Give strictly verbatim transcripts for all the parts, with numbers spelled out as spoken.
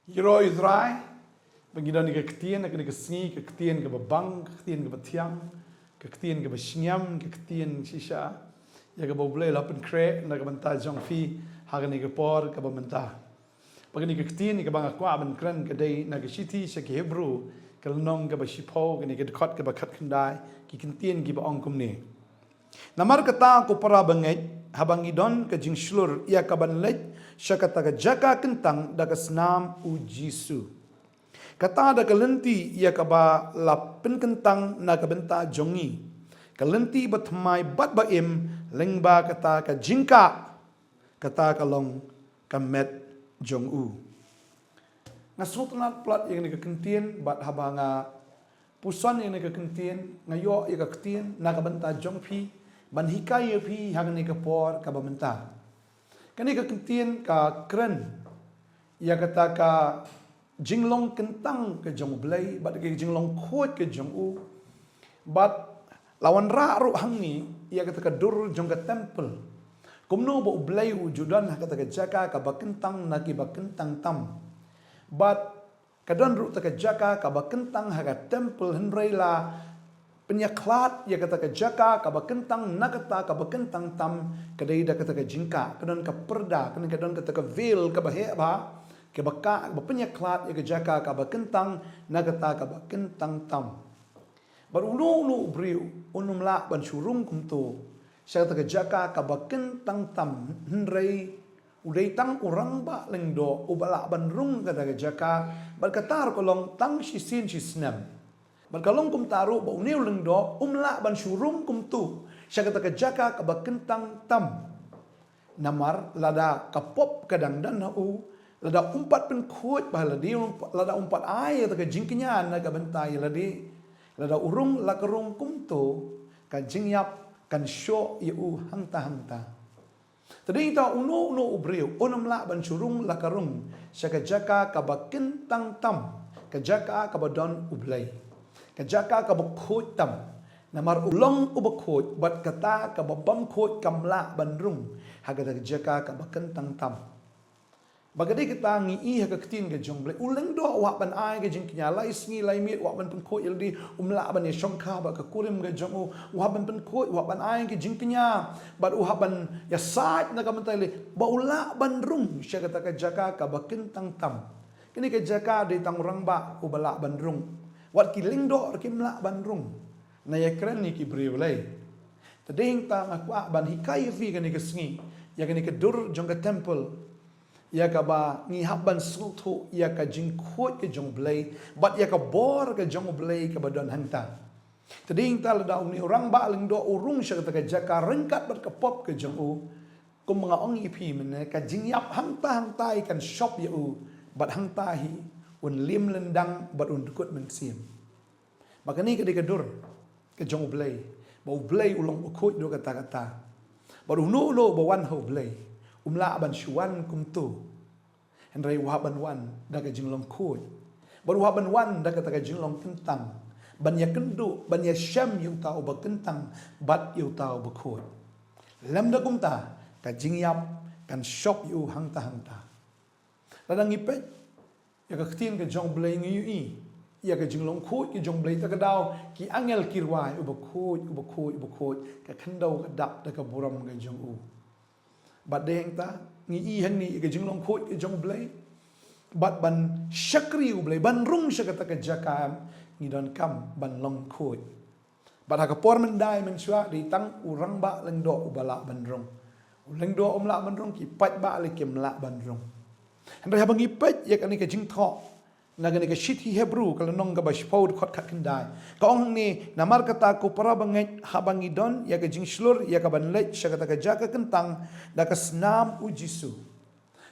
Ïaroh ïa U Trai ba ngi don ïa ka ktien ha kane ka sngi, ka ktien kaba bang, ka ktien kaba thiang, ka ktien kaba shngiam, ka ktien shisha ïa kaba U Blei u la pynkhreh na ka bynta jong phi ha kane ka por kaba mynta. Ba kane ka ktien ïa kaba nga kwah ban kren ka dei na ka shithi sha ki Hebru, ka lynnong kaba shiphew, kane ka dkhot kaba khatkhyndai, ki ktien kiba ong kumne: Namar kata, ko para bangeit, haba ngi don ka jingshlur ïa kaban leit sha kata ka jaka kyntang da ka snam U Jisu, kata da ka lynti ïa kaba la pynkyntang na ka bynta jong ngi, ka lynti bathymmai bad ba-im, lyngba kata ka jingkah, kata ka long ka met jong u. Nga sngewtynnad palat ïa kane ka ktien, bad haba nga puson ïa kane ka ktien, nga ïoh ïa ka ktien na ka bynta jong phi, ban hikai ïa phi ha kane ka por kaba mynta. Kane ka ktien ka kren ïa kata ka jinglong kyntang ka jong U Blei, bad ka jinglong khuid ka jong u. Bad la wanrah ruh hangne ïa kata ka dur jong ka templ, kumno ba U Blei u ju don ha kata ka jaka kaba kyntang na kiba kyntang tam. Bad ka don ruh kata ka jaka kaba kyntang ha ka templ, hynrei la pynïakhlad ïa kata ka jaka kaba kyntang na kata kaba kyntang tam, ka dei da kata ka jingkah, ka don ka pyrda, ka don, ka don kata ka veil kaba heh bha, kaba kah, kaba pynïakhlad ïa ka jaka kaba kyntang na kata kaba kyntang tam. Bad uno uno u briew un ym lah ban shu rung kumto sha kata ka jaka kaba kyntang tam, hynrei u dei tang u rangbah lyngdoh uba lah ban rung kata ka jaka, bad kata ruh ka long tang shisien shisnem. Bad ka long kumta ruh ba une u lyngdoh um lah ban shu rung kumto sha kata ka jaka kaba kyntang tam. Namar lada ka pop ka dang don ha u, lada um pat pynkhuid bha ïa lade, lada um pat ai ïa kata ka jingkñia na ka bynta ïa lade, lada u rung la ka rung kumto, ka jingïap kan shoh ïa u hangta hangta. Te dei ta uno uno u briew un ym lah ban shu rung la ka rung sha ka jaka kaba kyntang tam, ka jaka kaba don U Blei, ka jaka kaba khuid tam. Namar u long uba khuid, bad kata kaba bym khuid kam lah ban rung ha kata ka jaka kaba kyntang tam. Ba ka dei kata ngi i ha ka ktien ka jong U Blei, u lyngdoh u hap ban ai ka jingkñia, lai sngi lai miet u hap ban pynkhuid ïa lade, um lah ban ïashongkha bad ka kurim ka jong u, u hap ban pynkhuid, u hap ban ai ka jingkñia, bad u hap ban ïasaid na ka bynta ïa lade ba u lah ban rung sha kata ka jaka kaba kyntang tam. Kane ka jaka dei tang u rangbah uba lah ban rung. Wat ki lyngdoh ruh kim lah ban rung. Ngan ïakren ïa ki briew lei. Te dei ta nga kwah ban hikai ïa phi kane ka sngi ïa kane ka dur jong ka templ, ïa kaba ngi hap ban sngewthuh ïa ka jingkhuid ka jong U Blei, bad ïa ka bor ka jong U Blei kaba don hangta. Te dei ta lada une u rangbah lyngdoh u rung sha kata ka jaka ryngkat bad ka pop ka jong u, kumba nga ong ïa phi mynne, ka jingïap hangta hangta hi kan shop ïa u, bad hangta hi un lim lyndang bad un dkut mynsiem. Ba kane ka dei ka dur ka jong U Blei, ba U Blei u long uba khuid duh katta katta. Bad uno uno uba wan ha U Blei um lah ban shu wan kumto, hynrei u hap ban wan da ka jinglong khuid, bad u hap ban wan da kata ka jinglong kyntang, ban ïakynduh, ban ïashem ïa uta uba kyntang bad ïa uta uba khuid. Lymda kumta, ka jingïap kan shop ïa u hangta hangta. Lada ngi peit ïa ka ktien ka jong U Blei, ngi ïohi ïa ka jinglong khuid ka jong U Blei. Ta ka daw ki angel ki rwai, uba khuid, uba khuid, uba khuid, ka khyndew ka dap da ka burom ka jong u. Bad dei hangta ngi i hangne ïa ka jinglong khuid ka jong U Blei. Bad ban shakri U Blei, ban rung sha kata ka jaka, ngi donkam ban long khuid. Bad ha ka por mynta mynshuwa dei tang u rangbah lyngdoh uba lah ban rung. U lyngdoh um lah ban rung, ki paidbah lei kim lah ban rung. Hynrei haba ngi peit ïa kane ka jingthoh na kane ka shithi Hebru, ka lynnong kaba shiphew, dkhot khatkhyndai, ka ong hangne: Namar kata ko para bangeit, haba ngi don ïa ka jingshlur ïa kaban leit sha kata ka jaka kyntang da ka snam U Jisu,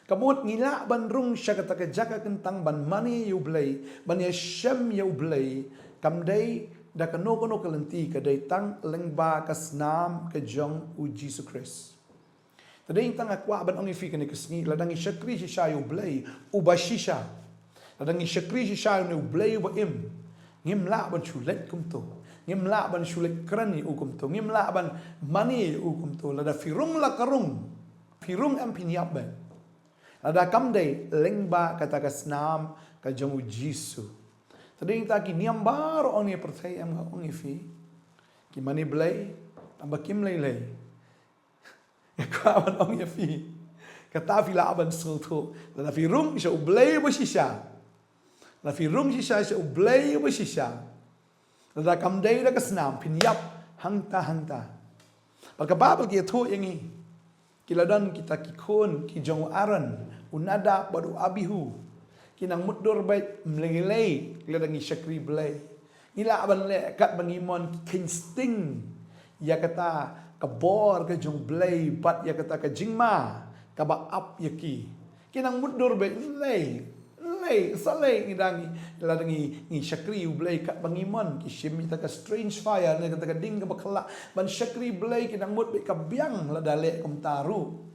ka mut ngi lah ban rung sha kata ka jaka kyntang ban mane ïa U Blei, ban ïashem ïa U Blei, kam dei da kano kano ka lynti, ka dei tang lyngba ka snam ka jong U Jisu Khrist. Te dei tang nga kwah ban ong ïa phi kane ka sngi, lada ngi shakri shisha ïa U Blei uba shisha, lada ngi shakri shisha ïa une U Blei uba im, ngim lah ban shu leit kumto, ngim lah ban shu leit kren ïa u kumto, ngim lah ban mane ïa u kumto. Lada phi rung la ka rung, phi rung em phin ïap beit. Lada kam dei lyngba kata ka snam ka jong u Jisu. Te dei ta ki niam baroh ong ïa pyrthei, em nga ong ïa phi, ki mane Blei, tang ba kim lei lei. Nga kwah ban ong ïa phi, kata phi lah ban sngewthuh. Lada phi rung sha u Blei ba shisha, lada phi rung shisha sha u Blei ba shisha, lada kam dei da ka snam, phin ïap hangta hangta. Bad ka Baibl ka ïathuh ïa ngi, ki la don kita ki khun ki jong u Aaron, u Nadab bad u Abihu. Ki nang mutdur beit, ym lei lei lada ngi shakri Blei. Ngi lah ban leh katba ngi mon, ki kheiñ sting ïa kata ka bor ka jong u Blei bad ïa kata ka jingma kaba ap ïa ki. Ki nang mutdur beit, ym lei, ym lei, sa lei ngi dang, lada ngi, ngi shakri u Blei katba ngi mon. Ki shim ïa kata ka strange fire, ne kata ka ding kaba khlak ban shakri Blei, ki nang mut beit ka biang lada leh kumta ruh.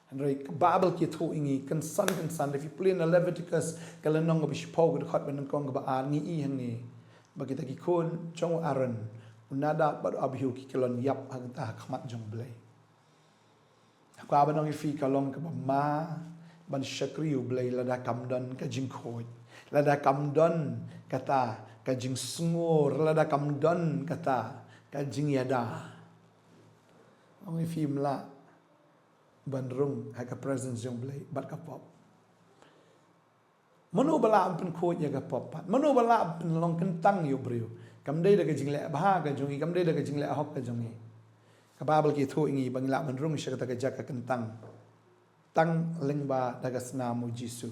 Hynrei ka Baibl ka ïathuh ïa ngi kynsan kynsan, lada phi pule na Leviticus ka lynnong kaba shiphew, ka dkhot ba nyngkong, kaba ar, ngi i hangne ba kita ki khun jong u Aaron, u Nadab bad u Abihu, ki kyllon ïap ha kata ha khmat jong u Blei. Nga kwah ban ong ïa phi, ka long kaba ma ban shakri u Blei lada kam don ka jingkhuid, lada kam don kata ka jingsngur, lada kam don kata ka jingïada. Ong ïa phi, ym lah ban rung ha ka presence jong u Blei bad ka pop. Mano ba lah ban pynkhuid ïa ka pop pat? Mano ba lah ban pynlong kyntang ïa u briew? Kam dei da ka jingleh bha ka jong ngi, kam dei da ka jingleh hok ka jong ngi. Ka Baibl ka ïathuh ïa ngi ba ngi lah ban rung sha kata ka jaka kyntang tang lyngba da ka snam u Jisu.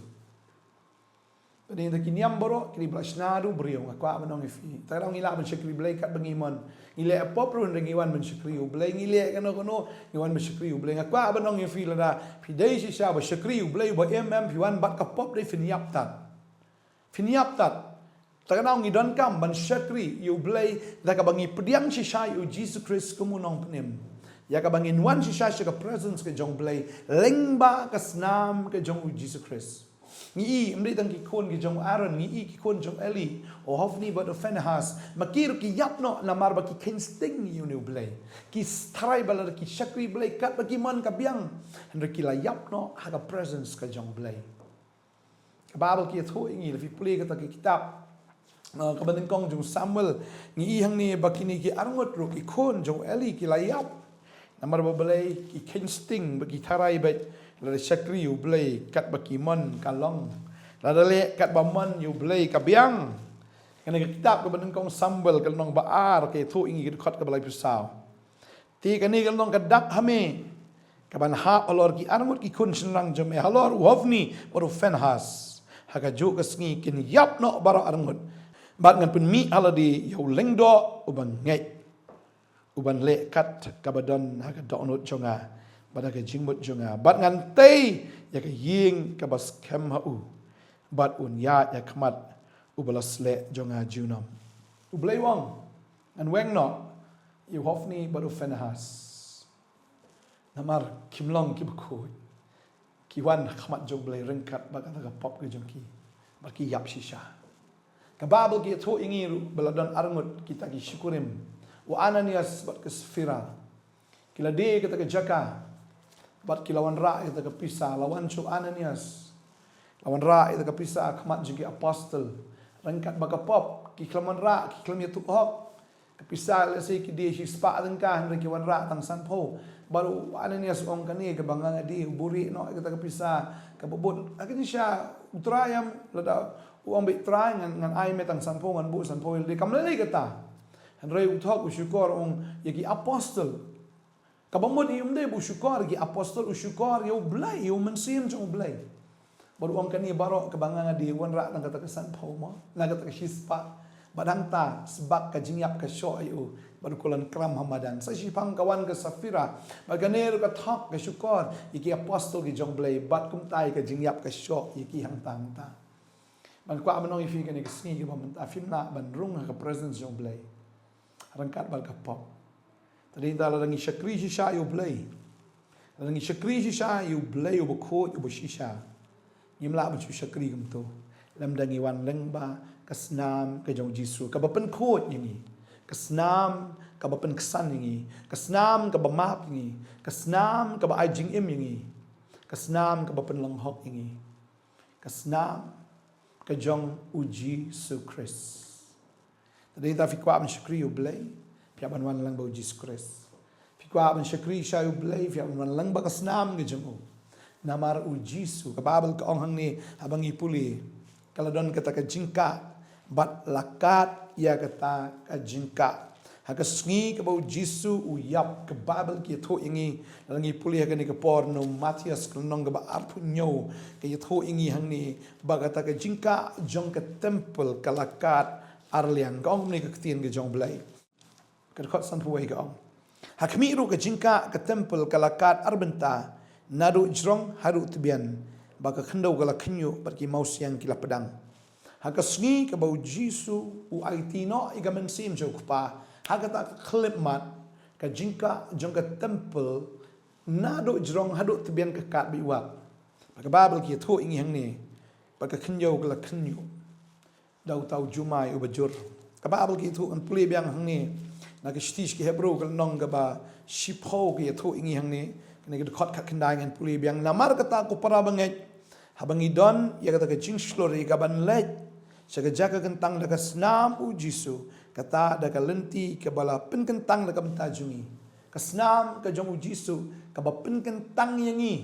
Bad ïa kita ki niam baroh ki dei ba la shna da u briew. Nga kwah ban ong ïa phi, tang ba ngi lah ban shakri Blei katba ngi mon. Ngi leh pop ruh hynrei ngi wan ban shakri u Blei, ngi leh kano kano ngi wan ban shakri u Blei. Nga kwah ban ong ïa phi, lada phi dei shisha ba shakri u Blei ba im em, phi wan bad ka pop, dei phin ïap tad. Phin ïap tad. Tang ba ngi donkam ban shakri ïa u Blei da kaba ngi pdiang shisha ïa u Jisu Khrist kum u Nongpynim. Ïa kaba ngin wan shisha sha ka presence ka jong u Blei lyngba ka snam ka jong u Jisu Khrist. Ngi i, ym dei tang ki khun ki jong u Aaron, ngi i ki khun jong u Eli, u Hofni bad u Phinehas. Ma ki ruh ki ïap noh namar ba ki kheiñ sting ïa une u Blei. Ki tharai ba lada ki shakri Blei katba ki mon ka biang, hynrei ki la ïap noh ha ka presence ka jong u Blei. Ka Baibl ka ïathuh ïa ngi, lada phi pule kata ka kitab, uh, kaba nyngkong jong u Samuel, ngi i hangne ba kine ki arngut ruh, ki khun jong u Eli, ki la ïap. Namar ba balei? Ki kheiñ sting bad ki tharai beit lada shakri ïa u Blei katba ki mon ka long, lada leh katba mon ïa u Blei ka biang. Kane ka kitab kaba nyngkong Samuel, ka lynnong ba ar, ka ïathuh ïa ngi, ka dkhot kaba laiphew saw. Te kane ka long ka dak ha me, kaban hap halor ki arngut ki khun shynrang jong me, halor u Hofni bad u Phinehas. Ha kajuh ka sngi kin ïap noh baroh arngut. Bad ngan pynmih ha lade ïa u lyngdoh uba ngeit, uban leh kat kaba don ha ka dohnud jong nga bad ha ka jingmut jong nga. Bad ngan tei ïa ka ïing kaba skhem ha u, bad un ïaid ha khmat uba la sleh jong nga junom. U Blei u ong, ngan weng noh ïa u Hofni bad u Phinehas. Namar kim long kiba khuid. Ki wan ha khmat jong u Blei ryngkat bad kata ka pop ka jong ki, bad ki ïap shisha. Ka Baibl ka ïathuh ïa ngi ruh ba la don arngut kita ki shikurim, u Ananias bad ka Saphira. Ki la die kata ka jaka bad ki la wanrah ïa kata ka pisa. La wan sha u Ananias, la wanrah ïa kata ka pisa ha khmat jong ki apostol. Ryngkat bad ka pop ki khlem wanrah, ki khlem ïathuh hok. Ka pisa lehse ki die shispah tyngka, hynrei ki wanrah tang sanphew. Bad u Ananias u ong, kane kaba nga nga die, u buhrieh noh ïa kata ka pisa kaba bud. Ha ka jingshisha, u Trai em, lada u ong beit, Trai, ngan, ngan ai me tang sanphew, ngan buh sanphew, lada kam lei lei kata. Hynrei u thok, u shukor, u ong ïa ki apostol. Kaba mut ïa u, ym dei ba u shukor ïa ki apostol, u shukor ïa u Blei, ïa u Mynsiem jong u Blei. Bad u ong, kane baroh kaba nga nga die, wanrah tang kata ka sanphew mo, na kata ka shispah. Bad hangta sbak ka jingïap ka shoh ïa u, bad u kulan kram ha madan. Sa shiphang ka wan ka Saphira, bad kane ruh ka thok, ka shukor ïa ki apostol ki jong u Blei, bad kumta ïa ka jingïap ka shoh ïa ki hangta hangta. Bad nga kwah ban ong ïa phi, kane ka sngi kaba mynta phim lah ban rung ha ka presence jong u Blei ryngkat bad ka pop. Te dei ta, lada ngi shakri shisha ïa u Blei, lada ngi shakri shisha ïa u Blei uba khuid, uba shisha, ngim lah ban shu shakri kumto lymda ngi wan lyngba ka snam ka jong u Jisu, kaba pynkhuid ïa ngi, ka snam kaba pynksan ïa ngi, ka snam kaba map ïa ngi, ka snam kaba ai jingim ïa ngi. Ka snam kaba pynlong hok ïa ngi, ka snam ka jong U Jisu Khrist. Te dei ta phi kwah ban shakri ïa U Blei, phi hap ban wan lang bad U Jisu Khrist. Phi kwah ban shakri sha U Blei, phi hap ban wan lang bad ka snam ka jong U. Namar U Jisu, ka Baibl ka ong hangne, haba ngi pule, ka la don kata ka jingkah bad la kad ïa kata ka jingkah. Ha ka sngi kaba U Jisu u ïap, ka Baibl ka ïathuh ïa ngi, lada ngi pule ha kane ka por na u Mathaios ka lynnong kaba arphew hynñiew, ka ïathuh ïa ngi hangne ba kata ka jingkah jong ka temple ka la kad ar liang. Ka ong kumne ka ktien ka jong U Blei. Ka dkhot sanphew wei ka ong: Ha khmih ruh ka jingkah ka temple ka la kad ar bynta, naduh jrong haduh tbian, ba ka khyndew ka la khynñiuh bad ki mawsiang ki la pdang. Ha ka sngi kaba U Jisu u aiti noh ïa ka mynsiem jong U Kpa, ha kata ka khyllipmat ka jingkah jong ka temple naduh jrong haduh tbian ka kad beit wad. Bad ka Baibl ka ïathuh ïa ngi hangne ba ka khyndew ka la khynñiuh da uta u jumai uba jur. Ka Baibl ka ïathuh, ngan pule biang hangne na ka shithi sha ki Hebru ka lynnong kaba shiphew ka ïathuh ïa ngi hangne, kane ka dkhot khatkhyndai ngan pule biang. Namar kata ko para bangeit, haba ngi don ïa kata ka jingshlur ïa ka ban leit sha ka jaka kyntang da ka snam U Jisu, kata da ka lynti kaba la pynkyntang da ka bynta jong ngi. Ka snam ka jong U Jisu kaba pynkyntang ïa ngi.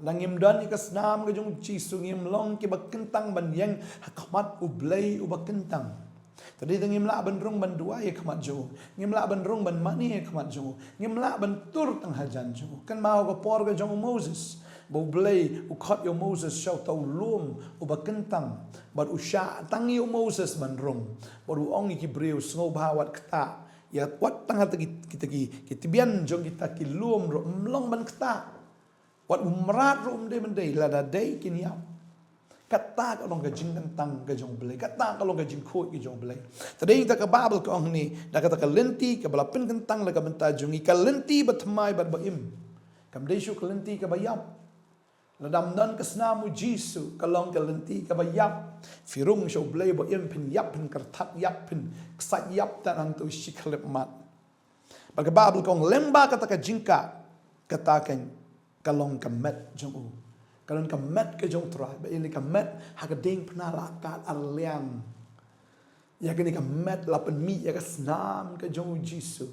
Lada ngim don ïa ka snam ka jong U Jisu, ngim long kiba kyntang ban ïeng ha khmat U Blei uba kyntang. Te dei te ngim lah ban rung ban duwai ha khmat jong u. Ngim lah ban rung ban mane ha khmat jong u. Ngim lah ban tur tang hajan jong u. Kynmaw ka por ka jong u Moses, ba U Blei u khot ïa u Moses sha uta u lum uba kyntang, bad u shah tang ïa u Moses ban rung. Bad u ong ïa ki briew, sngewbha wat ktah, ïa wat tang ha kita ki, kita ki, ki tbian jong kita ki lum ruh ym long ban ktah. Wat u mrad ruh ym dei ban dei, lada dei kin ïap. Kata ka long ka jingkyntang ka jong U Blei, kata ka long ka jingkhuid ka jong U Blei. Te dei ta ka Baibl ka ong hangne, da kata ka lynti kaba la pynkyntang da ka bynta jong ngi, ka lynti bathymmai bad ba im. Kam dei shuh ka lynti kaba ïap. Lada ym don ka snam U Jisu, ka long ka lynti kaba ïap. Phi rung sha U Blei ba im, phin ïap, phin kyrthat ïap, phin ksait ïap, tang hangto shi khyllipmat. Bad ka Baibl ka ong lyngba kata ka jingkah, kata ka, ka long ka met jong u. Ka long ka met ka jong U Trai, ba ïa kane ka met ha ka diengphna la kad ar liang. Ïa kane ka met la pynmih ïa ka snam ka jong U Jisu.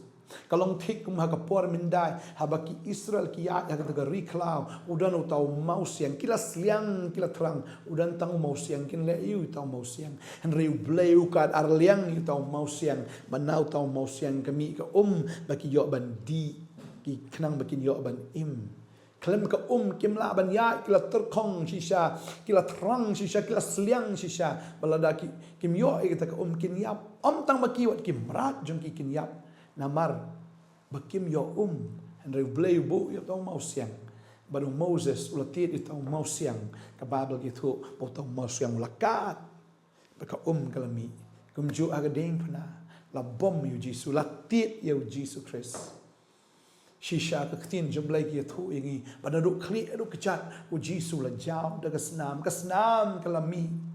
Ka long thik kum ha ka por myndai, haba ki Israel ki ïaid ha kata ka ri khlaw, u don uta u mawsiang, ki la sliang, ki la thrang, u don tang u mawsiang, kin leh aïu uta u mawsiang. Hynrei U Blei u kad ar liang ïa uta u mawsiang, ba na uta u mawsiang ka mih ka um, ba ki ïoh ban dih, ki khnang ba kin ïoh ban im. Khlem ka um kim lah ban ïaid, ki la tyrkhong shisha, ki la thrang shisha, ki la sliang shisha, ba lada ki, kim ïoh ïa kata ka um kin ïap. Ym tang ba ki, wat ki mrad jong ki kin ïap. Namar ba kim ïoh um, hynrei U Blei u buh ïa uta u mawsiang. Bad u Moses u la tied ïa uta u mawsiang, ka Baibl ka ïathuh ba uta u mawsiang u la kad. Bad ka um ka la mih. Kumjuh ha ka diengphna, la bom ïa U Jisu, la tied ïa U Jisu Khrist. Shisha ka ktien jong U Blei ka ïathuh ïa ngi, ba naduh khlieh haduh kjat, U Jisu la jaw da ka snam, ka snam ka la mih.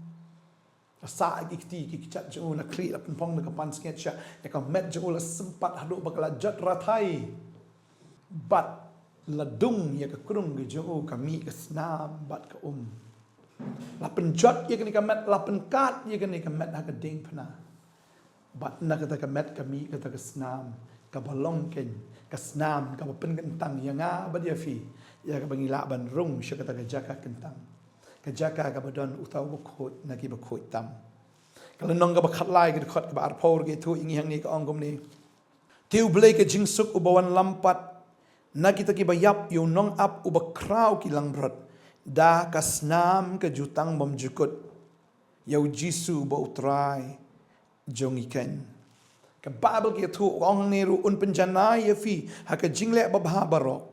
La sah ïa ki kti ki kjat jong u, na khlieh la pynphong da ka pansngiat, sha ïa ka met jong u la sympat haduh ba ka la jot rathai. Bad la dung ïa ka krung ka jong u, ka mih ka snam bad ka um. La pynjot ïa kane ka met, la pynkad ïa kane ka met ha ka diengphna. Bad na kata ka met ka mih kata ka snam kaba long keiñ, ka snam kaba pynkyntang ïa nga bad ïa phi, ïa kaba ngi lah ban rung sha kata ka jaka kyntang, ka jaka kaba don uta uba khuid na kiba khuid tam. Ka lynnong kaba khatlai, ka dkhot kaba arphew, ka ïathuh ïa ngi hangne, ka ong kumne: Te U Blei ka jingsuk uba wanlam pat na kita kiba ïap ïa u nongap uba khraw ki langbrot, da ka snam ka jutang bymjukut ïa U Jisu uba U Trai jong ngi keiñ. Ka Baibl ka ïathuh, ka ong hangne ruh: Un pynjanai ïa phi ha ka jingleh babha baroh,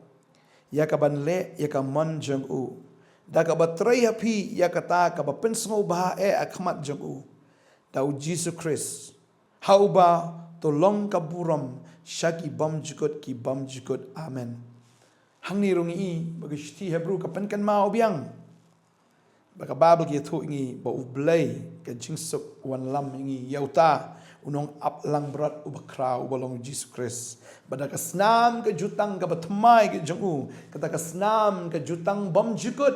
ïa kaban leh ïa ka mon jong u, da kaba trei ha phi ïa kata kaba pynsngewbha eh ha khmat jong u, da U Jisu Khrist, ha uba to long ka burom sha ki bymjukut ki bymjukut. Amen. Hangne ruh ngi i ba ka shithi Hebru ka pynkynmaw biang ba ka Baibl ka ïathuh ïa ngi ba U Blei ka jingsuk wanlam ïa ngi, ïa uta U nongap langbrot uba khraw uba long u Jisu Khrist. Bad da ka snam ka jutang kaba thymmai ka jong u, kata ka snam ka jutang bymjukut,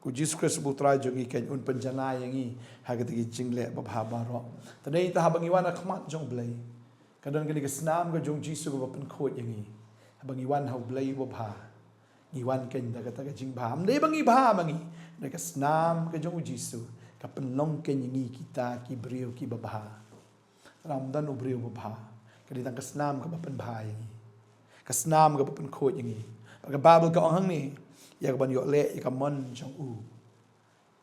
u Jisu Khrist uba U Trai jong ngi kan un pynjanai ïa ngi ha kata ki jingleh babha baroh. Te dei ta haba ngi wan ha khmat jong U Blei, ka don kane ka snam ka jong u Jisu kaba pynkhuid ïa ngi. Haba ngi wan ha U Blei uba bha, ngi wan kan da kata ka jingbha. Ym dei ba ngi bha ma ngi, da ka snam ka jong u Jisu ka pynlong kan ïa ngi kita ki briew kiba bha. Ym don u briew uba bha, ka dei tang ka snam kaba pynbha ïa ngi, ka snam kaba pynkhuid ïa ngi. Bad ka Baibl ka ong hangne, ïa kaban ïoh leh ïa ka mon jong u.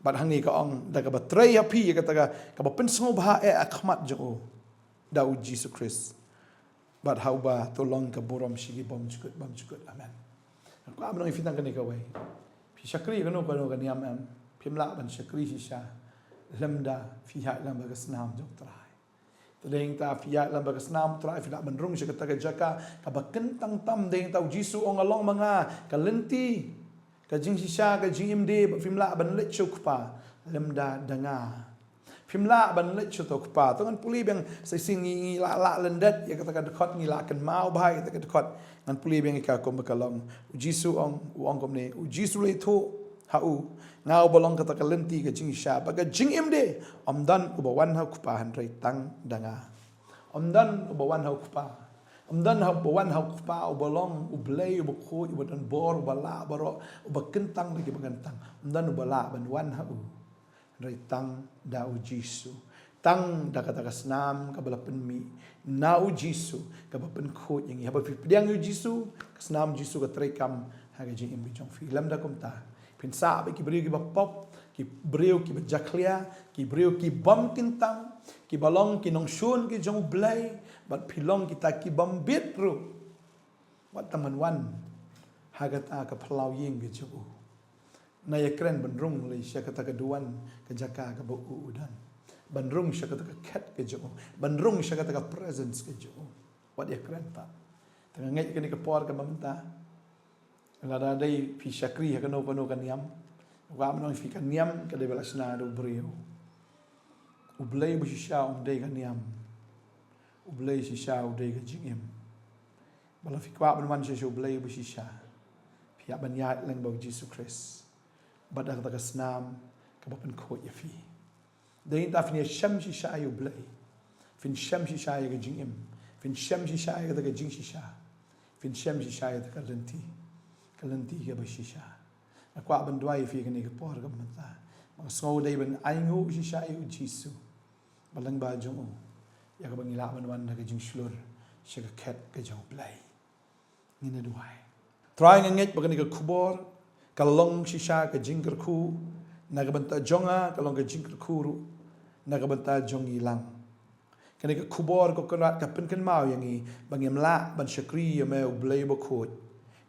Bad hangne ka ong, da kaba trei ha phi ïa kata ka, kaba pynsngewbha eh ha khmat jong u, da u Jisu Khrist. Bad ha uba to long ka burom sha ki bymjukut bymjukut. Amen. Nga kwah ban ong ïa phi tang kane kawei. Phi shakri kano kano ka niam em, phim lah ban shakri shisha lymda phi ïaid lem bad ka snam jong U Trai. Te dei ta phi ïaid lem bad ka snam U Trai, phi lah ban rung sha kata ka jaka kaba kyntang tam. Dei ta u Jisu u ong, nga long ma nga ka lynti, ka jingshisha, ka jingim de, bad phim lah ban leit sha u Kpa lymda da nga. Phim lah ban leit sha uta u Kpa. To ngan pule biang sa shisien, ngi, ngi lah, lah lyndet ïa kata ka dkhot, ngi lah kynmaw bha ïa kata ka dkhot. Ngan pule biang ïa ka kumba ka long. U Jisu u ong, u ong kumne, u Jisu u la ïathuh ha u, nga uba long kata ka lynti, ka jingshisha bad ka jingim de. Ym don uba wan ha u Kpa hynrei tang da nga. Ym don uba wan ha u Kpa. Ym don uba wan ha u Kpa, uba long U Blei uba khuid, uba don bor, uba lah baroh, uba kyntang da kiba kyntang. Ym don uba lah ban wan ha u hynrei tang da u Jisu. Tang da kata ka snam kaba la pynmih na u Jisu, kaba pynkhuid ïa ngi. Haba phi pdiang ïa u Jisu, ka snam Jisu ka treikam ha ka jingim ka jong phi. Lymda kumta, phin sah bad ki briew kiba pop, ki briew kiba jakhlia, ki briew ki bym kyntang, kiba long ki nongshun ki jong U Blei, bad phi long kita ki bym bit ruh. Wat tang ban wan ha kata ka phyllaw ïing ka jong u. Nga ïakren ban rung lei sha kata ka duwan, ka jaka kaba u u don. Ban rung sha kata ka khet ka jong u. Ban rung sha kata ka presence ka jong u. Wat ïakren pat. Te nga ngeit kane ka por kaba mynta, lada dei phi shakri ha kano kano ka niam, nga kwah ban ong ïa phi, ka niam ka dei ba la shna da u briew. U Blei uba shisha um dei ka niam. U Blei shisha u dei ka jingim. Bad lada phi kwah ban wan sha, sha U Blei uba shisha, phi hap ban ïaid lyngba u Jisu Khrist bad da kata ka snam kaba pynkhuid ïa phi. Dei ta phin ïashem shisha ïa U Blei, phin shem shisha ïa ka jingim, phin shem shisha ïa kata ka jingshisha, phin shem shisha ïa kata ka lynti, ka lynti kaba shisha. Nga kwah ban duwai ïa phi kane ka por kaba mynta, ba nga sngew dei ban ainguh shisha ïa u Jisu, ba lyngba jong u, ïa kaba ngi lah ban wan da ka jingshlur sha ka khet ka jong U Blei. Ngin ïa duwai. Trai, nga ngeit ba kane ka khubor ka long shisha ka jingkyrkhu na ka bynta jong nga, ka long ka jingkyrkhu ruh na ka bynta jong ngi lang. Kane ka khubor, ko Kynrad, ka pynkynmaw ïa ngi ba ngim lah ban shakri ïa me U Blei bakhuid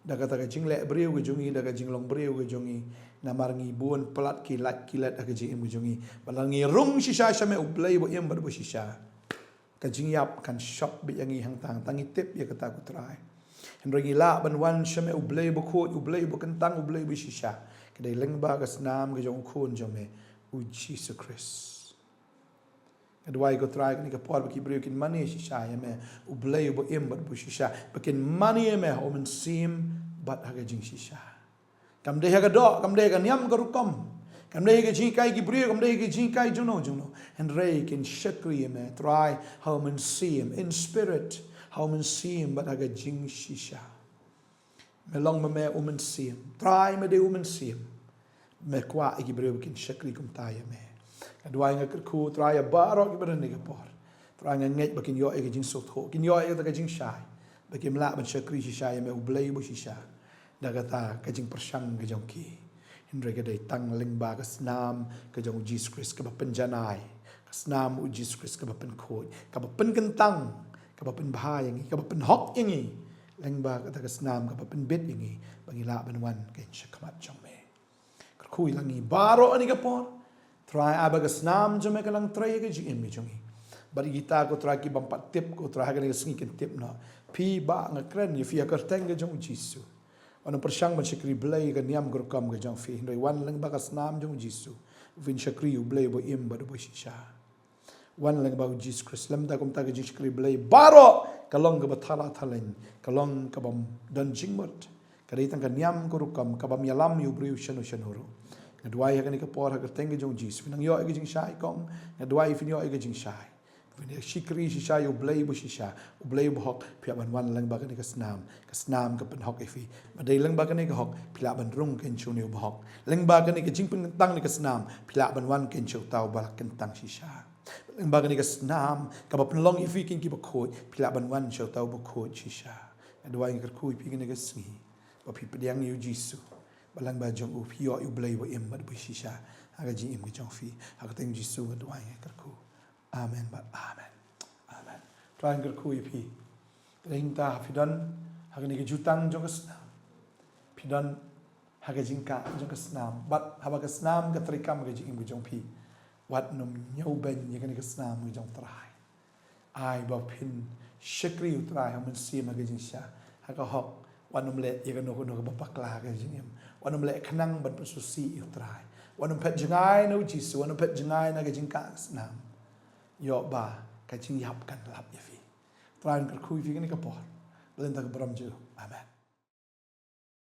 da kata ka jingleh briew ka jong ngi, da ka jinglong briew ka jong ngi. Namar ngi bun palat ki lait ki let ha ka jingim ka jong ngi. Bad lada ngi rung shisha sha me U Blei ba im bad ba shisha, ka jingïap kan shop beit ïa ngi hangta, tang ngi tip ïa kata, ko Trai. Hynrei ngi lah ban wan sha me U Blei bakhuid, U Blei bakyntang, U Blei bashisha, ka dei lyngba ka snam ka jong u Khun jong me, u Jisu Khrist. Nga duwai, ko Trai, kane ka por ba ki briew kin mane shisha ïa me, U Blei uba im bad bashisha, ba kin mane ïa me ha u Mynsiem bad ha ka jingshisha. Kam dei ha ka doh, kam dei ha ka niam ka rukom, kam dei ha ka jinghikai ki briew, kam dei ha ka jinghikai jongno jongno. Hynrei kin shakri ïa me, Trai, ha u Mynsiem, in spirit, ha u Mynsiem bad ha ka jingshisha. Me long ma me u Mynsiem. Trai, me dei u Mynsiem. Me kwah ïa ki briew ba kin shakri kumta ïa me. Nga duwai, nga kyrkhu, Trai, ïa baroh kiba don ha kane ka por. Trai, nga ngeit ba kin ïoh ïa ka jingsngewthuh, kin ïoh ïa ka jingshai, ba kim lah ban shakri shisha ïa me, U Blei bashisha, da kata ka jingpyrshang ka jong ki. Hynrei ka dei tang lyngba ka snam ka jong u Jisu Khrist kaba pynjanai, ka snam u Jisu Khrist kaba pynkhuid, kaba pynkyntang, kaba pynbha ïa ngi, kaba pynhok ïa ngi, lyngba kata ka snam kaba pynbit ïa ngi ba ngi lah ban wan kein shakhmat jong me. Kyrkhu ïa ngi baroh ha kane ka por. Trai, ai ba ka snam jong me kan nang trei ha ka jingim ka jong ngi. Bad ïa kita, ko Trai, ki bym pat tip, ko Trai, ha kane ka sngi kin tip noh. Phi, Bah, nga kren ïa phi ha ka kyrteng ka jong u Jisu. Ym pyrshang ban shakri Blei ha ka niam ka rukom ka jong phi, hynrei wan lyngba ka snam jong u Jisu, phin shakri U Blei uba im bad bashisha. Wan lyngba u Jisu Khrist, lymda kumta ka jingshakri Blei baroh ka long kaba thala thaleng, ka long kaba don jingmut. Ka dei tang ka niam ka rukom, kaba ïalam ïa u briew shano shano ruh. Nga duwai ha kane ka por ha ka kyrteng ka jong u Jisu, phin nang ïoh ïa ka jingshai kong, nga duwai phin ïoh ïa ka jingshai. Phin ïa shakri shisha ïa u Blei ba shisha, u Blei ba hok, phi lah ban wan lyngba kane ka snam, ka snam ka pynhok ïa phi. Ba dei lyngba kane ka hok, phi lah ban rung kynshong ne u ba hok. Lyngba kane ka jingpynkyntang ne ka snam, phi lah ban wan kynshong uta uba la kyntang shisha. Lyngba kane ka snam, kaba pynlong ïa phi kin kiba khuid, phi lah ban wan sha uta uba khuid shisha. Nga duwai nga kyrkhu ïa phi kane ka sngi, ba phi pdiang ïa u Jisu, ba lyngba jong u phi ïoh ïa u Blei ba im bad ba shisha ha ka jingim ka jong phi. Ha ka kyrteng Jisu nga duwai nga kyrkhu. Amen bad amen. Amen. Trai nga kyrkhu ïa phi. Trai, hynta phi don ha kane ka jutang jong ka snam, phi don ha ka jingkah jong ka snam, bad haba ka snam ka treikam ka jingim ka jong phi, wat nym ñiewbeiñ ïa kane ka snam ka jong u Trai. Ai ba phin shakri u Trai ha u Mynsiem ha ka jingshisha, ha ka hok. Wat nym leh ïa kano kano kaba bakla ha ka jingim. Wat nym leh khnang ban pynsngewsih ïa u Trai. Wat nym phet jngai na u Jisu, wat nym phet jngai na ka jingkah ka snam. Ïoh ba ka jingïap kan lap ïa phi. Trai, nga kyrkhu ïa phi kane ka por, ba lyngba ka burom jong u. Amen.